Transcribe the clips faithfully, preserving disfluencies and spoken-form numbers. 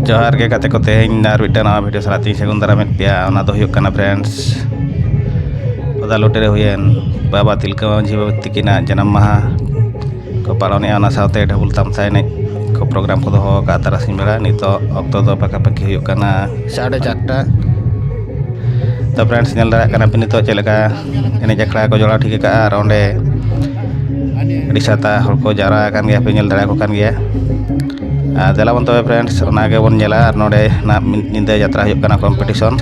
ᱡᱚᱦᱟᱨ ᱜᱮ ᱜᱟᱛᱮ ᱠᱚ, ᱛᱮᱦᱮᱧ ᱟᱨ ᱢᱤᱫᱴᱟᱝ ᱱᱟᱣᱟ ᱵᱷᱤᱰᱤᱭᱳ ᱥᱟᱞᱟᱜ ᱛᱤᱧ ᱥᱟᱹᱜᱩᱱ ᱫᱟᱨᱟᱢᱮᱫ ᱯᱮᱭᱟ᱾ ᱚᱱᱟ ᱫᱚ ᱦᱩᱭᱩᱜ ᱠᱟᱱᱟ ᱯᱷᱨᱮᱱᱰᱥ, ᱯᱚᱫᱟᱞᱩᱴᱤ ᱨᱮ ᱦᱩᱭᱮᱱ ᱵᱟᱵᱟ ᱛᱤᱞᱠᱟᱹ ᱢᱟᱹᱡᱷᱤ ᱵᱟᱵᱟ ᱛᱤᱠᱤᱱᱟᱜ ᱡᱟᱱᱟᱢ ᱢᱟᱦᱟ ᱠᱚ ᱯᱟᱞᱚᱱᱮᱜᱼᱟ᱾ ᱚᱱᱟ ᱥᱟᱶᱛᱮ ᱰᱷᱟᱵᱩᱞ ᱛᱟᱢᱥᱟ ᱮᱱᱮᱡ ᱠᱚ ᱯᱨᱳᱜᱨᱟᱢ ᱠᱚ ᱫᱚᱦᱚ ᱟᱠᱟᱫᱼᱟ ᱛᱟᱨᱟᱥᱤᱧ ᱵᱮᱲᱟ᱾ ᱱᱤᱛᱚᱜ ᱚᱠᱛᱚ ᱫᱚ ᱯᱟᱠᱟᱯᱟᱠᱤ ᱦᱩᱭᱩᱜ ᱠᱟᱱᱟ ᱥᱟᱲᱮ ᱪᱟᱨᱴᱟ᱾ ᱛᱚ ᱯᱷᱨᱮᱱᱰᱥ, ᱧᱮᱞ ᱫᱟᱲᱮᱭᱟᱜ ᱠᱟᱱᱟ ᱯᱮ ᱱᱤᱛᱚᱜ ᱪᱮᱫ ᱞᱮᱠᱟ ᱮᱱᱮᱡ ᱟᱠᱷᱲᱟ ᱠᱚ ᱡᱚᱲᱟᱣ ᱴᱷᱤᱠ ᱟᱠᱟᱫᱼᱟ, ᱟᱨ ᱚᱸᱰᱮ ᱟᱹᱰᱤ ᱥᱟᱛᱟ ᱦᱚᱲ ᱠᱚ ᱡᱟᱣᱨᱟ ᱟᱠᱟᱱ ᱜᱮᱭᱟ, ᱯᱮ ᱧᱮᱞ ᱫᱟᱲᱮᱭᱟᱠᱚ ᱠᱟᱱ ᱜᱮᱭᱟ᱾ ᱟᱨ ᱫᱮᱞᱟ ᱵᱚᱱ ᱛᱚᱵᱮ ᱯᱷᱨᱮᱱᱰᱥ, ᱚᱱᱟ ᱜᱮᱵᱚᱱ ᱧᱮᱞᱟ᱾ ᱟᱨ ᱱᱚᱰᱮ ᱱᱟᱜ ᱢᱤᱫ ᱧᱤᱫᱟᱹ ᱡᱟᱛᱨᱟ ᱦᱩᱭᱩᱜ ᱠᱟᱱᱟ, ᱠᱚᱢᱯᱤᱴᱤᱥᱚᱱ᱾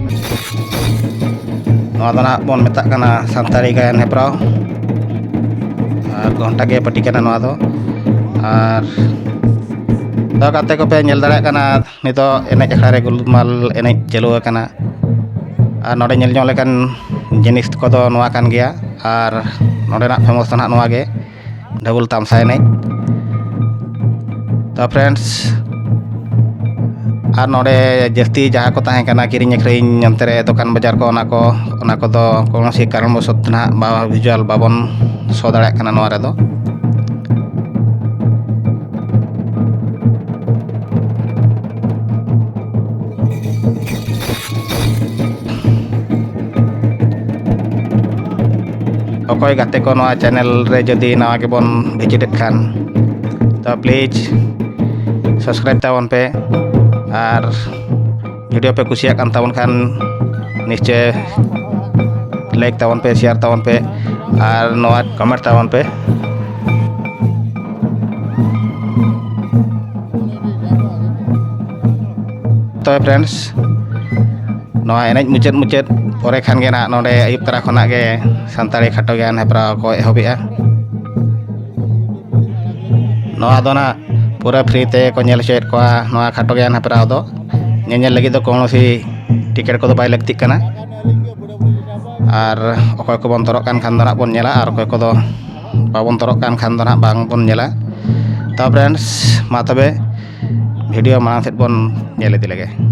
ᱱᱚᱣᱟ ᱫᱚ ᱱᱟᱜ ᱵᱚᱱ ᱢᱮᱛᱟᱜ ᱠᱟᱱᱟ ᱥᱟᱱᱛᱟᱲᱤ ᱜᱟᱭᱟᱱ ᱦᱮᱯᱨᱟᱣ᱾ ᱟᱨ ᱜᱷᱚᱱᱴᱟ ᱜᱮ ᱯᱟᱹᱴᱤ ᱠᱟᱱᱟ ᱱᱚᱣᱟ ᱫᱚ᱾ ᱟᱨ ᱫᱚ ᱜᱟᱛᱮ ᱠᱚᱯᱮ ᱧᱮᱞ ᱫᱟᱲᱮᱭᱟᱜ ᱠᱟᱱᱟ, ᱱᱤᱛᱚᱜ ᱮᱱᱮᱡ ᱟᱠᱷᱲᱟ ᱨᱮ ᱜᱩᱞᱢᱟᱞ ᱮᱱᱮᱡ ᱪᱟᱹᱞᱩ ᱟᱠᱟᱱᱟ᱾ ᱟᱨ ᱱᱚᱰᱮ ᱧᱮᱞ ᱡᱚᱝ ᱞᱮᱠᱟᱱ ᱡᱤᱱᱤᱥ ᱠᱚᱫᱚ ᱱᱚᱣᱟ ᱠᱟᱱ ᱜᱮᱭᱟ᱾ ᱟᱨ ᱱᱚᱰᱮᱱᱟᱜ ᱯᱷᱮᱢᱟᱥ ᱫᱚ ᱱᱟᱦᱟᱜ ᱱᱚᱣᱟ ᱜᱮ, ᱰᱷᱟᱵᱩᱞ ᱛᱟᱢᱥᱟ ᱮᱱᱮᱡ᱾ ᱛᱚ ᱯᱷᱨᱮᱱᱰᱥ, ᱟᱨ ᱱᱚᱰᱮ ᱡᱟᱹᱥᱛᱤ ᱡᱟᱦᱟᱸ ᱠᱚ ᱛᱟᱦᱮᱸ ᱠᱟᱱᱟ ᱠᱤᱨᱤᱧ ᱟᱹᱠᱷᱨᱤᱧ ᱚᱱᱛᱮ ᱨᱮ ᱫᱚᱠᱟᱱ ᱵᱟᱡᱟᱨ ᱠᱚ, ᱚᱱᱟ ᱠᱚ, ᱚᱱᱟ ᱠᱚᱫᱚ ᱠᱳᱱᱳ ᱥᱤ ᱠᱟᱨᱚᱱ ᱵᱚᱥᱚᱛ ᱱᱟᱦᱟᱜ ᱵᱟ ᱵᱷᱤᱡᱩᱣᱟᱞ ᱵᱟᱵᱚᱱ ᱥᱳ ᱫᱟᱲᱮᱭᱟᱜ ᱠᱟᱱᱟ ᱱᱚᱣᱟ ᱨᱮᱫᱚ᱾ ᱚᱠᱚᱭ ᱜᱟᱛᱮ ᱠᱚ ᱱᱚᱣᱟ ᱪᱮᱱᱮᱞ ᱨᱮ ᱡᱩᱫᱤ ᱱᱟᱣᱟ ᱜᱮᱵᱚᱱ ᱵᱷᱤᱡᱤᱴ ᱮᱫ ᱠᱷᱟᱱ, ᱛᱚ ᱯᱞᱤᱡᱽ ᱥᱟᱵᱥᱠᱨᱟᱭᱤᱵ ᱛᱟᱵᱚᱱ ᱯᱮ᱾ ᱟᱨ ᱵᱷᱤᱰᱤᱭᱳ ᱯᱮ ᱠᱩᱥᱤᱭᱟᱜ ᱠᱟᱱ ᱛᱟᱵᱚᱱ ᱠᱷᱟᱱ, ᱱᱤᱥᱪᱚᱭ ᱞᱟᱭᱤᱠ ᱛᱟᱵᱚᱱ ᱯᱮ, ᱥᱮᱭᱟᱨ ᱛᱟᱵᱚᱱ ᱯᱮ, ᱟᱨ ᱱᱚᱣᱟ ᱠᱚᱢᱮᱱᱴ ᱛᱟᱵᱚᱱ ᱯᱮ᱾ ᱛᱚᱵᱮ ᱯᱷᱨᱮᱱᱰᱥ, ᱱᱚᱣᱟ ᱮᱱᱮᱡ ᱢᱩᱪᱟᱹᱫ ᱢᱩᱪᱟᱹᱫ ᱯᱚᱨᱮ ᱠᱷᱟᱱ ᱜᱮ ᱱᱟᱜ ᱱᱚᱰᱮ ᱟᱹᱭᱩᱵ ᱛᱚᱨᱟ ᱠᱷᱚᱱᱟᱜ ᱜᱮ ᱥᱟᱱᱛᱟᱲᱤ ᱠᱷᱟᱴᱚ ᱜᱮᱭᱟᱱ ᱦᱮᱯᱨᱟᱣ ᱠᱚ ᱮᱦᱚᱵᱮᱜᱼᱟ᱾ ᱱᱚᱣᱟ ᱫᱚ ᱱᱟᱜ ᱯᱩᱨᱟᱹ ᱯᱷᱨᱤ ᱛᱮ ᱠᱚ ᱧᱮᱞ ᱦᱚᱪᱚᱭᱮᱫ ᱠᱚᱣᱟ ᱱᱚᱣᱟ ᱠᱷᱟᱴᱚ ᱜᱮᱭᱟᱱ ᱦᱮᱯᱨᱟᱣ ᱫᱚ᱾ ᱧᱮᱧᱮᱞ ᱞᱟᱹᱜᱤᱫ ᱫᱚ ᱠᱳᱱᱳ ᱥᱤ ᱴᱤᱠᱤᱴ ᱠᱚᱫᱚ ᱵᱟᱭ ᱞᱟᱹᱠᱛᱤᱜ ᱠᱟᱱᱟ᱾ ᱟᱨ ᱚᱠᱚᱭ ᱠᱚᱵᱚᱱ ᱛᱚᱨᱚᱜ ᱠᱟᱱ ᱠᱷᱟᱱ ᱫᱚ ᱱᱟᱜ ᱵᱚᱱ ᱧᱮᱞᱟ, ᱟᱨ ᱚᱠᱚᱭ ᱠᱚᱫᱚ ᱵᱟᱵᱚᱱ ᱛᱚᱨᱚᱜ ᱠᱟᱱ ᱠᱷᱟᱱ ᱫᱚ ᱱᱟᱜ ᱵᱟᱝ ᱵᱚᱱ ᱧᱮᱞᱟ᱾ ᱛᱚ ᱯᱷᱨᱮᱱᱰᱥ, ᱢᱟ ᱛᱚᱵᱮ ᱵᱷᱤᱰᱤᱭᱳ ᱢᱟᱲᱟᱝ ᱥᱮᱫ ᱵᱚᱱ ᱧᱮᱞ ᱤᱫᱤ ᱞᱮᱜᱮ᱾